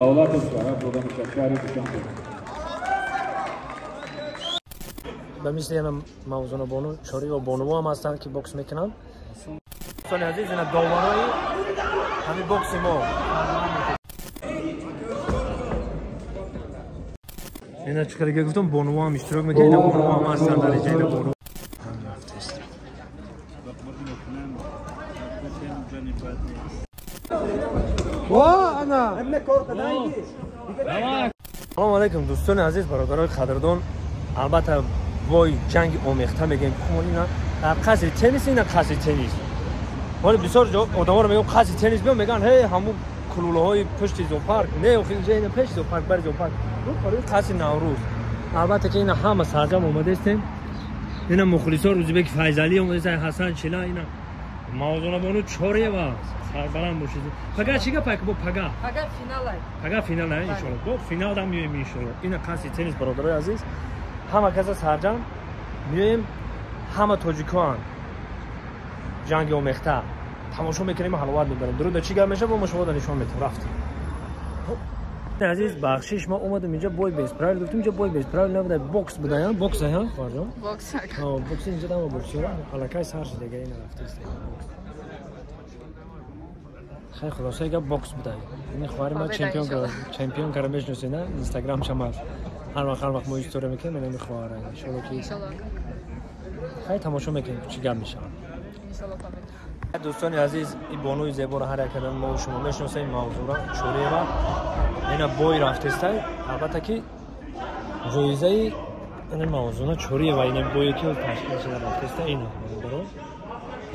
Давлатов дода мешавад шаҳри Душанбе. Ба мисли ана Мавзуна бону Чориева, бонуво ҳам ҳастанд, ки бокс мекунанд. Дӯстони азиз, ина доварои ҳамин бокси мо. Ина чӣ хеле гуфтам, бонуво ҳам иштирок мекунанд, ина бонуво ҳам ҳастанд дар инҷа, ина бону. Салому алайкум, дӯстони азиз, бародарои қадрдон. Албатта, вой ҷанги омехта мегӯем. Ина дар қасри теннис, ина қасри теннис. Ҳоли бисёр ҷо одаморо мегӯям, қасри теннис биё, мегӯянд, ҳей, ҳамун кулулаҳои пушти зоопарк. Не, охи инҷа ина пеши зоопарк, бари зоопарк, қасри Наврӯз. Албатта, ки ина ҳама сарҷам омадаистем. Ина мухлисо, Рӯзибеки Файзалӣ омадаист, Ҳасан Чила, ина Мавзунабону Чорева. Сарбаланд бошед. Пага чӣ гап бо пага? Пага финалай. Пага финалай, иншолло. Бо финал дам меоем, иншолло. Ина қасри теннис, бародарои азиз, ҳама каса сарҷам меоем, ҳама тоҷикоанд. Ҷанги омехта тамошо мекунем, ҳаловат мебарем. Дуруда чӣ гап мешавад, бо мо шумо нишон метем. Рафтем. Азиз, бахшиш, ма омадам инҷа, бой без правил гуфтем, инҷа бой без правил набуда, бокс буда, я бокс, я хоҳарҷон. Бокс. Бокс инҷа дама боксёра аллакай сар шудага, ина рафтаст. Хай, хулосаи гап, бокс буда. Ини хоҳари ма чемпион, чемпион кара мешиносед, на? Инстаграм шам аст. Ҳар вақт мо история мекунем, ина ми хоҳара. Иншолло ки хай тамошо мекунем, чӣ гап мешавад. Дӯстони азиз, ин бонуи зеборо ҳар як кардам мо шумо мешиносем, Мавзура Чориева. Ина бой рафтестай. Албатта, ки ҷоизаи ина Мавзуна Чориева, ина бое ки ташкил шуда рафтеста, ина бародаро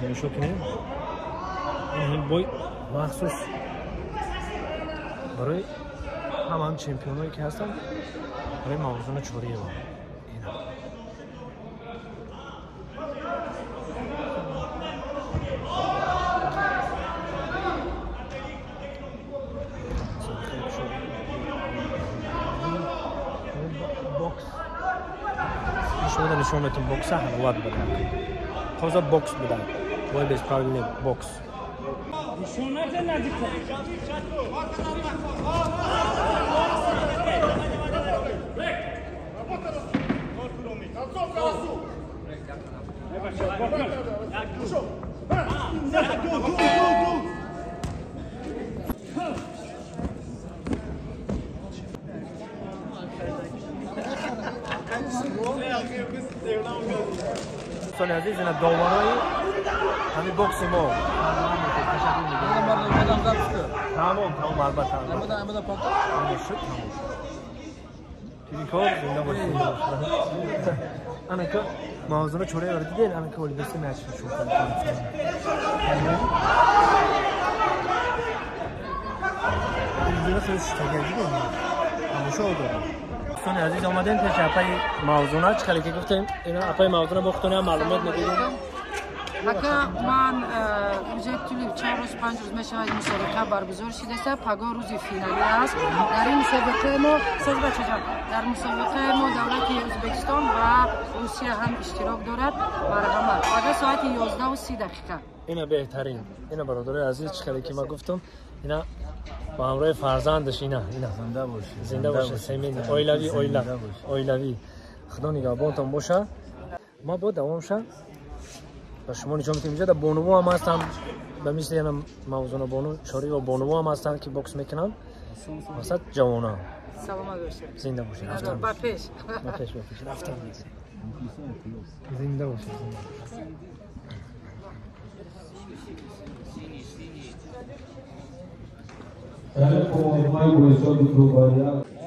тамошо кунем. Ин бой махсус барои ҳамаам чемпионое ки ҳастанд, барои Мавзуна Чориева. Ина бокс шумо нишон метон, бокса ҳаловат буда, тоза бокс буда, бой без правильный бокс. Дӯстони азиз, ина доварои ҳамин бокси мо. Тамом, тамом, албатта, шуд, тамом шуд. Зинда бошед, зинда бошед. Анака Мавзуна Чораева дидед, анака олибеси мяч шуд. Хеле шитага дидед, тамошо дорад. Дӯстони азиз, омадем пеши апаи Мавзуна. Чӣ хеле ки гуфтем, ина апаи Мавзуна, бо худтон ҳам маълумот медидем. Ака, ман уже тӯли 4 рӯз, 5 рӯз мешавад, мусобиқа баргузор шудааст. Пагоҳ рӯзи финалӣ аст. Дар ин мусобиқаи мо, соз бачаҷон, дар мусобиқаи мо давлати Ӯзбекистон ва Русия ҳам иштирок дорад. Марҳамат, пагоҳ соати 11:30. Ина беҳтарин. Ина, бародарои азиз, чӣ хеле ки ман гуфтам, ина ба ҳамроҳи фарзандаш, ина, ина. Зинда бошед. Зинда бошед. Семин оилавӣ, оила, оилавӣ. Худо нигаҳбонтон боша. Ма бо давом ша ба шумо нишон метем. Инҷа да бонуво ҳам ҳастанд, ба мисли ана Мавзуна бону Чориева, бонуво ҳам ҳастанд, ки бокс мекунанд, мақсад ҷавонон. Саломат бошед. Зинда бошед. Рафтан. Ба пеш. Ба пеш, ба пеш рафтан. Зинда бошед, зинда бошед.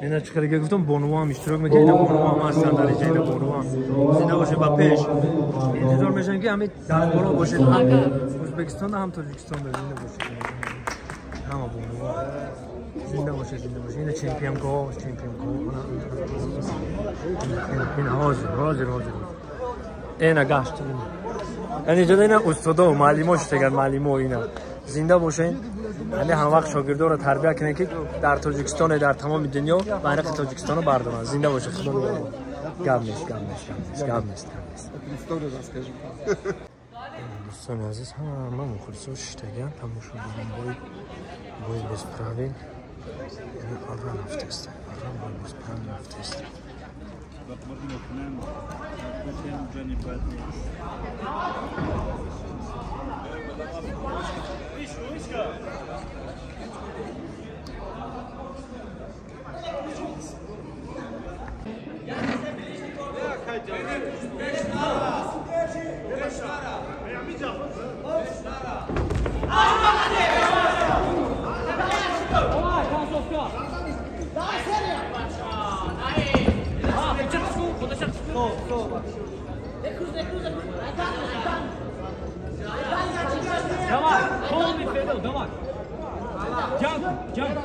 Ина чӣ хеле гуфтам, бонуво ҳам иштирок мекунанд, ина бонуво ҳам ҳастанд дар инҷа, ина бонуво ҳам. Зинда бошед, ба пеш. Интизор мешавем, ки ҳамин боло бошед, ҳам Ӯзбекистон, ҳам Тоҷикистон. Зинда бошед, ҳама бонуво. Зинда бошед, зинда бошед. Ина чемпионкаҳо, чемпионкаҳо. Ина ҳозир, ҳозир, ҳозир, ина гашт. Ина инҷо ина устодо, муаллимо шудаган, муаллимо ина. Зинда бошед. Ҳами ҳам вақт шогирдоро тарбия кунед, ки дар Тоҷикистоне, дар тамоми дунё байрақи Тоҷикистоно бардоранд. Зинда бошед, худо нигаҳбон. Гап нест, гап нест, гап нест, гап нест, гап нест. Дӯстони азиз, ҳама мухлисо шиштагиан, тамошо дорам бой, бой без правил. Парван рафтест. Парван бо гӯспанд рафтест. Давай, полный педал, давай. Джамп, джамп.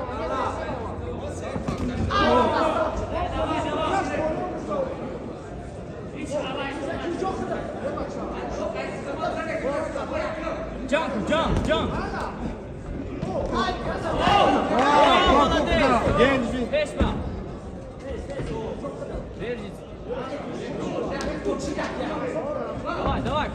Jump, jump, jump. Давай, давай,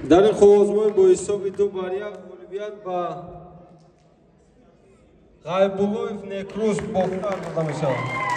Дар ин қувваозмоӣ бо ҳисоби 2-1 ғолибият ба Ғайбуллоев Некрӯз Бохтар дода мешавад.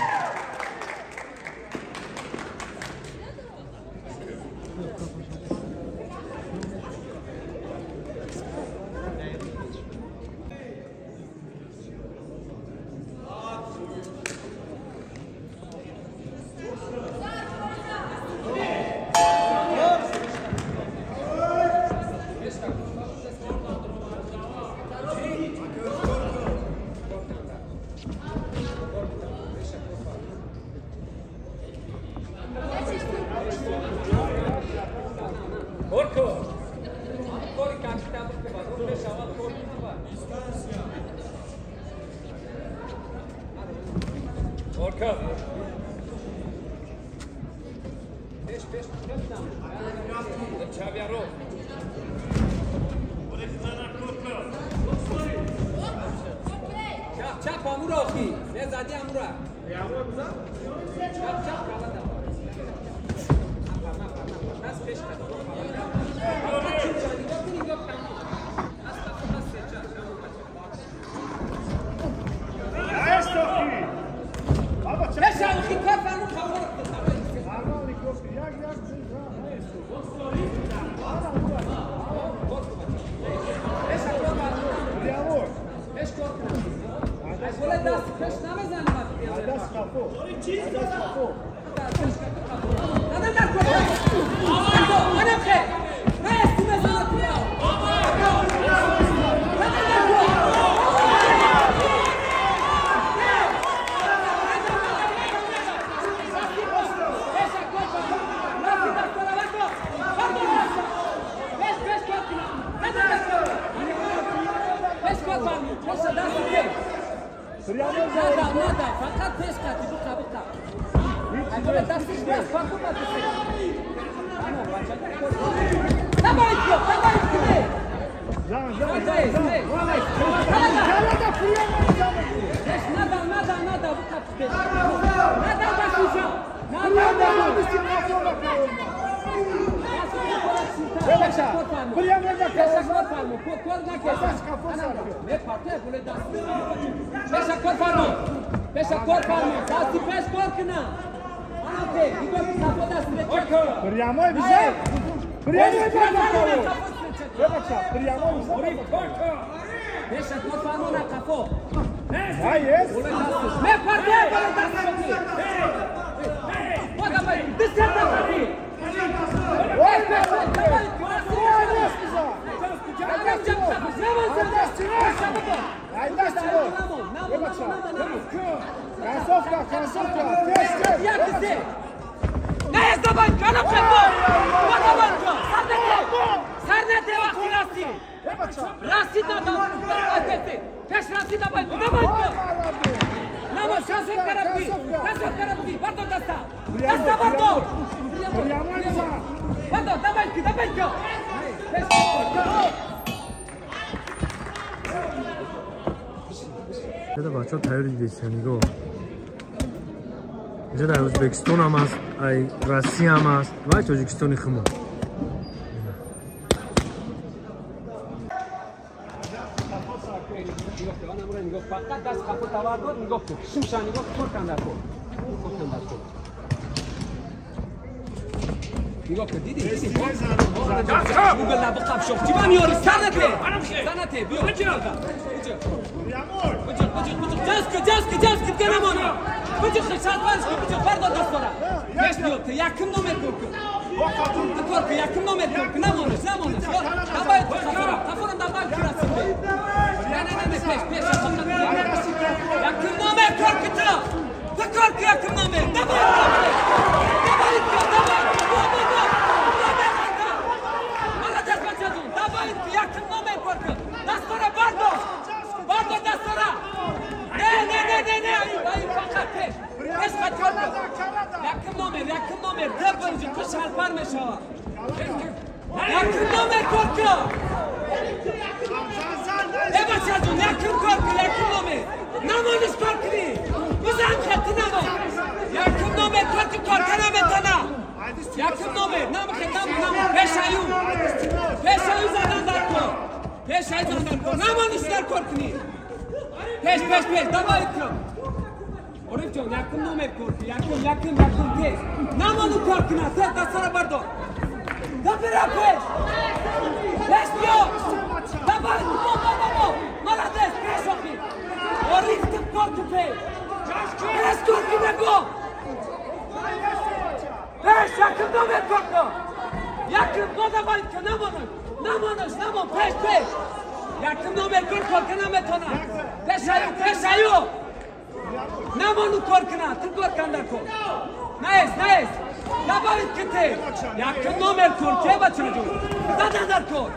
Бачаҳо тайёр дидед, нигоҳ. Инҷа дар Ӯзбекистон ҳам аст, ай Россия ҳам аст ва Тоҷикистони хумо. Фақат даст қафо тавар дод, нигоҳ кун. Шимша нигоҳ кун, канда кун. Канда кун. Нигоҳ кун, дидӣ, дидӣ. Гугл лаб қаб шох. Чӣ ба меёрӣ? Сарнате. Сарнате, биё. Ҷазк, ҷазк, ҷазк, дигар намона. Биҷух, шалварш кун, биҷух, бардор дастора. Пеш биё, ту якум номер кор кун. Ту кор кун, якум номер кор кун, намонаш, намонаш. Давай, қафорам, қафорам, давай, ки расид. Не, не, не, пеш, пеш, якум номер кор кун ту. Ту кор кун якум номер. Давай, давай, давай, бо, бо, бо. Молодец, бачаҷон, давай, якум номер кор кун. Дастора бардор. Бардор дастора. Не, не, не, не, не, ай, фақат пеш. Пеш қад кор кун. Якум номер, деб бирҷи, ту шалпар мешава. Якум номер кор кун. Э, бачаҷон, якум кор кун, якум номер. Намониш кор кунӣ. Бизан хати намон. Якум номер кор кун, кор кана метана. Якум номер, намхе, намон, намон, пеш аю. Пеш аю задан дар кор. Пеш аю задан дар кор. Намониш дар кор кунӣ. Пеш, пеш, пеш, давай кун. Ориф ҷон, якум номер кор кун, якум, якум, якум, тез. Намону кор куна, тез дастара бардор. Да бира пеш. Пеш биё. Давай, бо, бо, бо, бо. Молодец, пеш охи. Ориф, ту кор кун пеш. Пеш кор кун, нагу. Пеш, якум номер кор кун. Якум, бо давай кун, намонаш. Намонаш, намон, пеш, пеш. Якум номер кор кор кунам метонам. Пеш аю, пеш аю. Намону кор куна, ту кор канда кор. Наес, наес. Давай ките. Якум номер кор ке бачаҷон. Задан дар кор.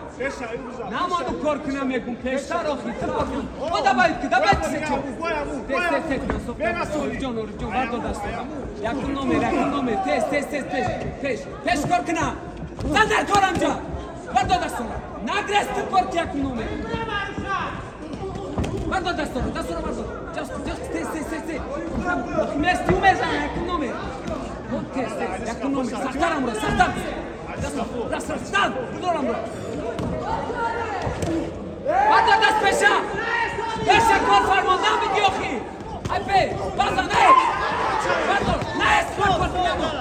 Намону кор куна мегум пештар охи ту кор кун. О давай ки, давай ки сечо. Тез, тез, тез. Ориф ҷон, Ориф ҷон, бардор дастор. Якум номер, тез, тез, тез, пеш, пеш. Пеш кор куна. Задан дар кор амҷа. Бардор дастора. Нагрес ту кор ки якум номер. Бардор дастора, дастора бардор. Ҷаст, ҷаст, тез, тез, тез, тез. Мести умезан якум номер. Тез, тез, якум номер. Сахтар амра, сахтар. Раст, раст, дан, будор амра. Бардор даст пеша. Пеша кор фармон, нам биги охи. Ай пе, базан, эй. Бардор, наес, кор кор кунамон.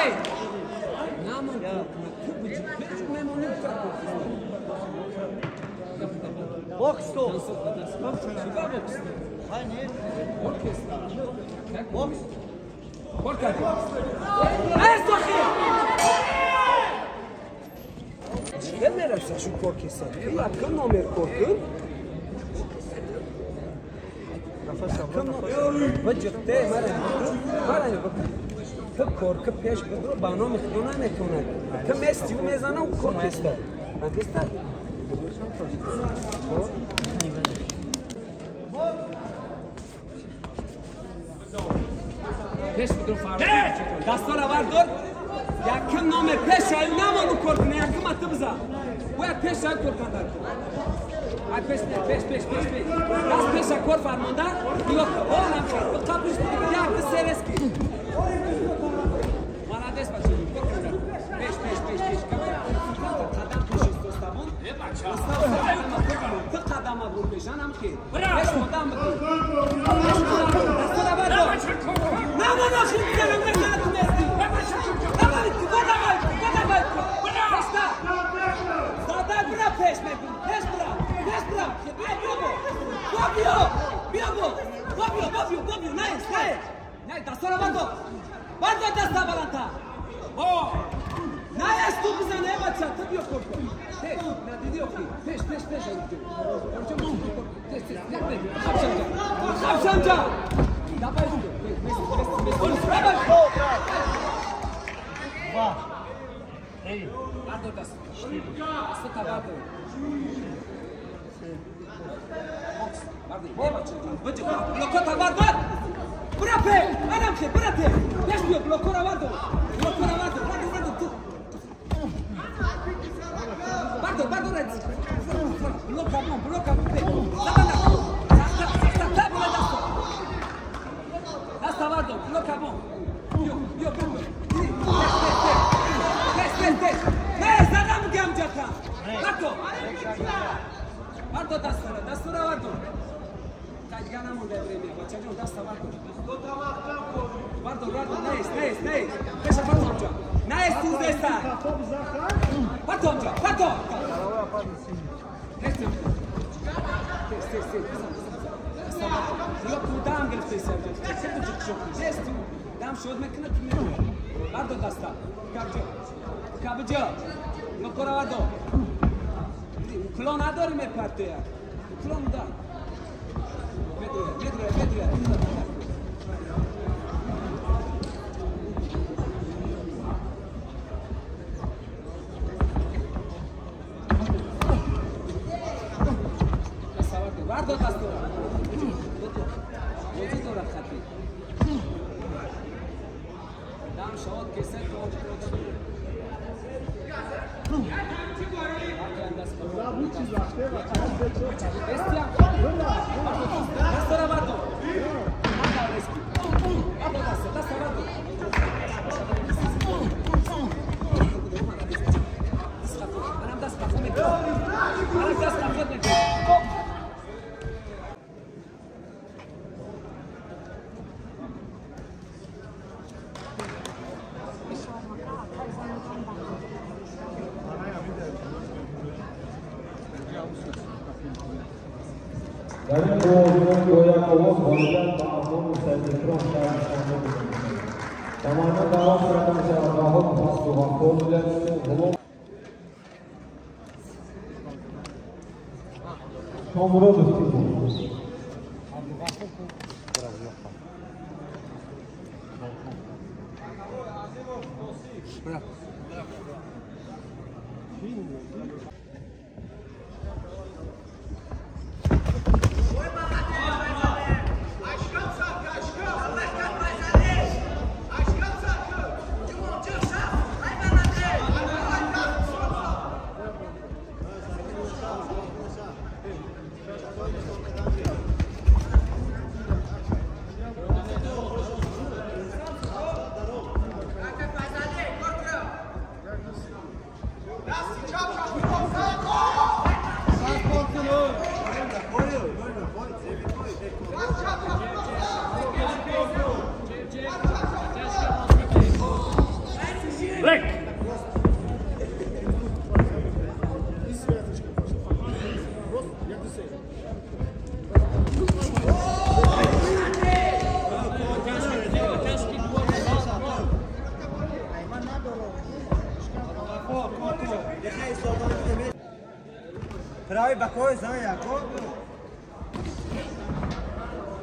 Эй. Намон кор куна, ту биҷи, пеш мемонӣ кор кун. Бокс то. Бокс. Бокс. Кор кардӣ. Наес охи. Чӣ мераса шу кор киса? Якум номер кор кун. Ваҷиқте мара мара ту кор ки пеш бидро ба номи худо наметонад. Ту местию мезанам кор киста. Киста? Пеш бидро фармон. Дастора бардор. Якум номер пеш аю намону кор куна, якум аты бизан. Бояд пеш аю кор кандар кун. Ай пеш, пеш, пеш, пеш, пеш. Даст пеша кор фармонда. Нигоҳ кун. О, намхел. Қапиш як ду се резки. Молодец, бача. Кор кандар. Пеш, пеш, пеш, пеш. Қадам пеш истоставон. Ту қадама бур пешан амхел. Пеш модам бикун. Пеш модам. Дастора бардор. Намон охир бизанам мезана ту мести. Давай, давай, давай. Пешта. Задай бира пеш мегум. Пеш бира. Пеш бира. Бия, бия бо. Бо биё. Биё бо. Бо биё, бо биё, бо биё. Найс, найс. Найс, дастора бардор. Бардор даста баландтар. نه از تو بزنه بچه تو بیا کار کن. نه دیدی آخی. پیش پیش پیش تیز تیز خب شنجا. دابا Два, три, четыре, Дар ин бозӣ як овоз ғолибият ба Афғону Саидикром шаҳри Душанбе гузошта. Ба майдон даъват карда мешавад Ваҳоб Абдуғаффор, вилояти Ғулом Шомуродов Тимур. Pravi bakoj zna jako.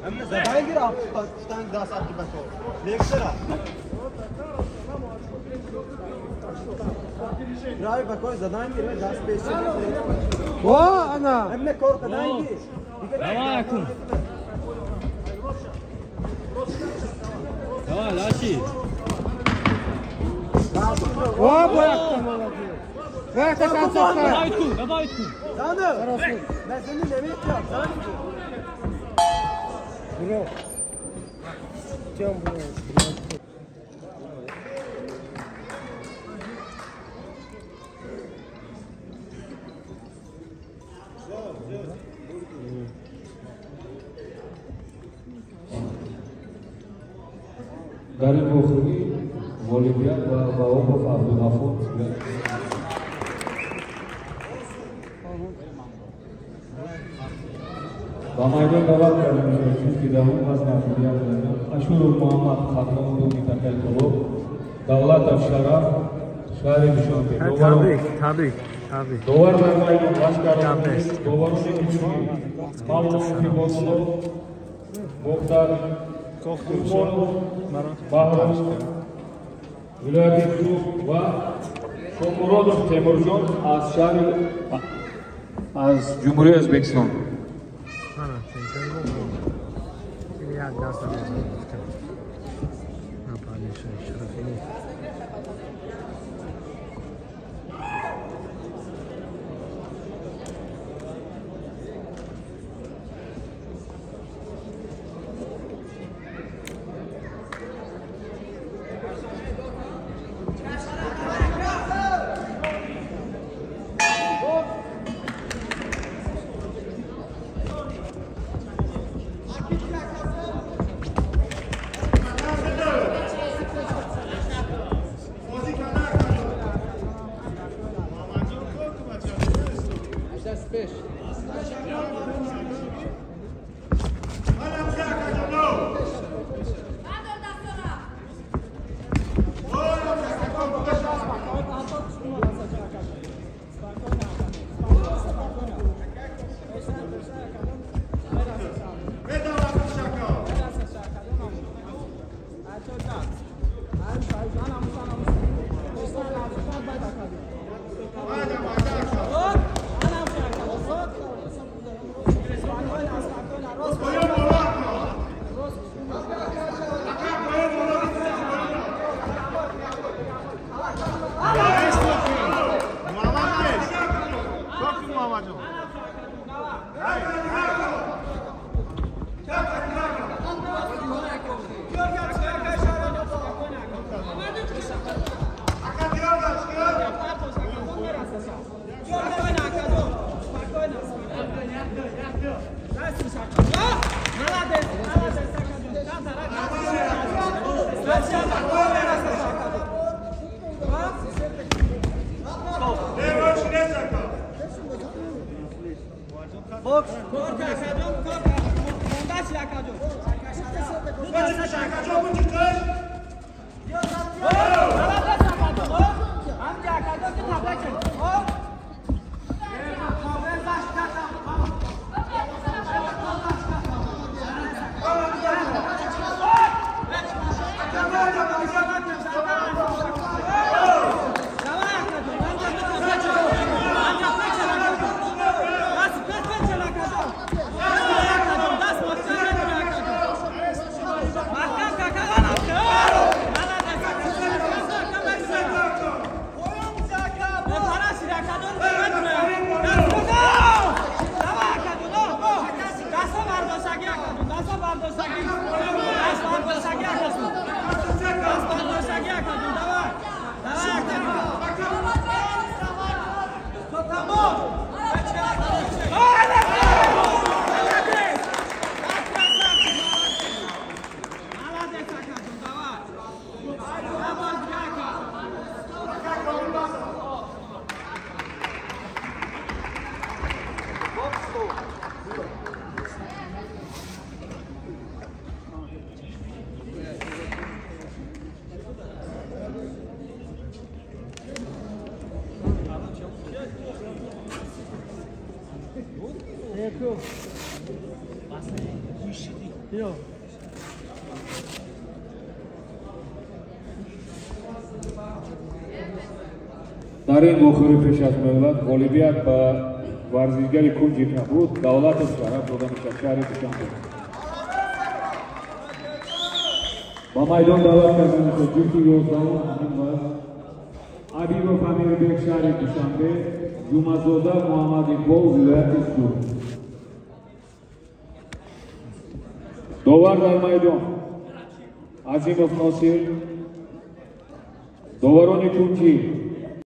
हमने दबाएंगे आप पाकिस्तान 10 आपकी बको लेक्चर Pravi bakoj задаем रे 10 पेश वा अना हमने कोर कदाएंगे давай акун давай лаши ва бояк молодец. Это концовка. Добавить ку, добавить ку. Зана. Ben seni ne yapacağım? Zana. Bro. Тем bro. Дар ин вохӯрӣ ғолибият ба Ваҳобов Абдуғаффор. Ба майдон даъват карда мешавад ҷуфти даҳум вазни 71 килограмм Ашуров Муҳаммад, Хатлон, ду минтақаи Кӯлоб, Давлатов Шараф, Шаҳри Душанбе. Табрик, табрик, табрик. Довар дар майдон Лашкаров, доварони кунҷӣ Мавлонов Ибодулло, Мухтар Усмонов, Баҳром, вилояти Суғд ва Шомуродов Темурҷон аз шаҳри аз Ҷумҳурии Ӯзбекистон. Ана, чемпион як даст гуфтам. Шарафини. Дар ин вохӯрӣ пеш аз муҳлат ғолибият ба варзишгари кунҷи кабуд Давлатов Шараф дода мешавад, шаҳри Душанбе. Ба майдон даъват карда мешавад ҷуфти 11 ҳамин вазн Абибов Амирбек, шаҳри Душанбе, Ҷумазода Муҳаммад Иқбол, вилояти Суғд. Довар дар майдон Азимов Носир, доварони кунҷӣ